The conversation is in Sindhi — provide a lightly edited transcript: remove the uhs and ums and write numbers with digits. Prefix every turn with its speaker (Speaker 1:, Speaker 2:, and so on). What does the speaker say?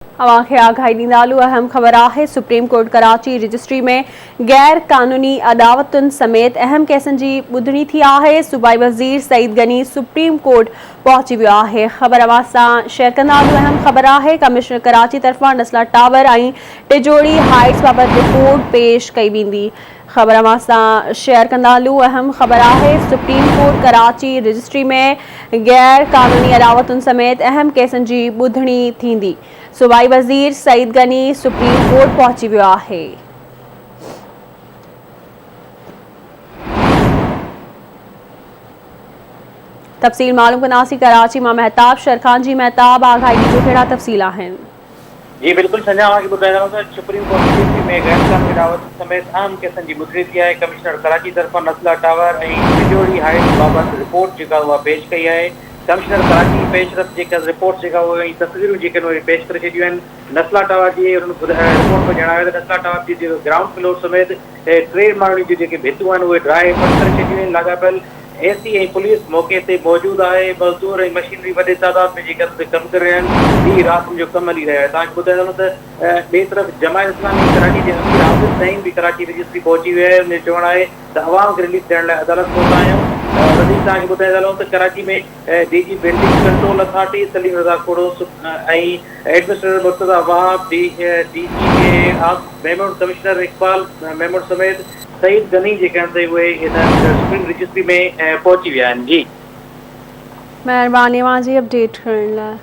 Speaker 1: اوهان کي آگاهي ڏيندا هلون اهم خبر آهي سپريم ڪورٽ ڪراچي رجسٽري ۾ غير قانوني اڏاوتن سميت اهم ڪيسن جي ٻڌڻي ٿي آهي صوبائي وزير سعيد غني سپريم ڪورٽ پهچي ويو آهي خبر اوهان سان شيئر ڪندا هلون اهم خبر آهي ڪمشنر ڪراچي طرفان نسلا ٽاور ۽ ٽجوڙي هائيٽس بابت رپورٽ پيش ڪئي ويندي خبر اوهان سان شيئر ڪندا هلون اهم خبر آهي سپريم ڪورٽ ڪراچي رجسٽري ۾ غير قانوني اڏاوتن سميت اهم ڪيسن جي ٻڌڻي ٿيندي صوبائي وزير سعيد غني سپريم ڪورٽ پهچي ويو آهي. تفصيل معلوم ڪنداسين ڪراچي مان مهتاب شرخان جي مهتاب آگاهي ڏجو ڪهڙا تفصيل آهن.
Speaker 2: جي بلڪل سنجا اوهان کي ٻڌائيندا هلون ته سپريم ڪورٽ ڪي پي ۾ غير قانوني اڏاوتن سميت اهم ڪيسن جي ٻڌڻي ٿي آهي، ڪمشنر ڪراچي طرفان نسلا ٽاور ۽ ٽجوڙي هائيٽس بابت رپورٽ جيڪا اها پيش ڪئي آهي، ڪمشنر ڪراچي پيش رفت جيڪا رپورٽس جيڪا اهي ۽ تصويرون جيڪي آهن اهي پيش ڪري ڇڏيون آهن، نسلا ٽاور جي انهن رپورٽ ۾ ڄاڻايو آهي ته نسلا ٽاور جي جيڪو گرائونڊ فلور سميت ٽي ماڙين جون جيڪي ڀتون آهن اهي ڊاهي پٽ ڪري ڇڏيون آهن، لاڳاپيل اي سي ۽ پوليس موقعي تي موجود آهي، مزدور ۽ مشينري وڏي تعداد ۾ جيڪا اتي ڪم ڪري رهيا آهن، ڏينهن رات ان جو ڪم هلي رهيو آهي، توهان کي ٻڌائيندو هلان ته ٻئي طرف جماعت اسلامي ڪراچي جي امير عابد فهيم به ڪراچي رجسٽري پهچي ويو آهي، ان جو چوڻ آهي ته عوام کي رليف ڏيڻ لاء عدالت پهتا آهيون، وڌيڪ توهان کي ٻڌائيندا هلون ته Karachi ۾ D G building control authority Saleem Raza Khuhro ۽ administrator Murtaza Wahab, D G K A Asif Memon, commissioner Iqbal Memon سميت سعيد غني جيڪي آهن سي اهي هن سپريم رجسٽري ۾ پهچي ويا آهن جي.
Speaker 1: مهرباني اوهان جي اپڊيٽ ڪرڻ لاء.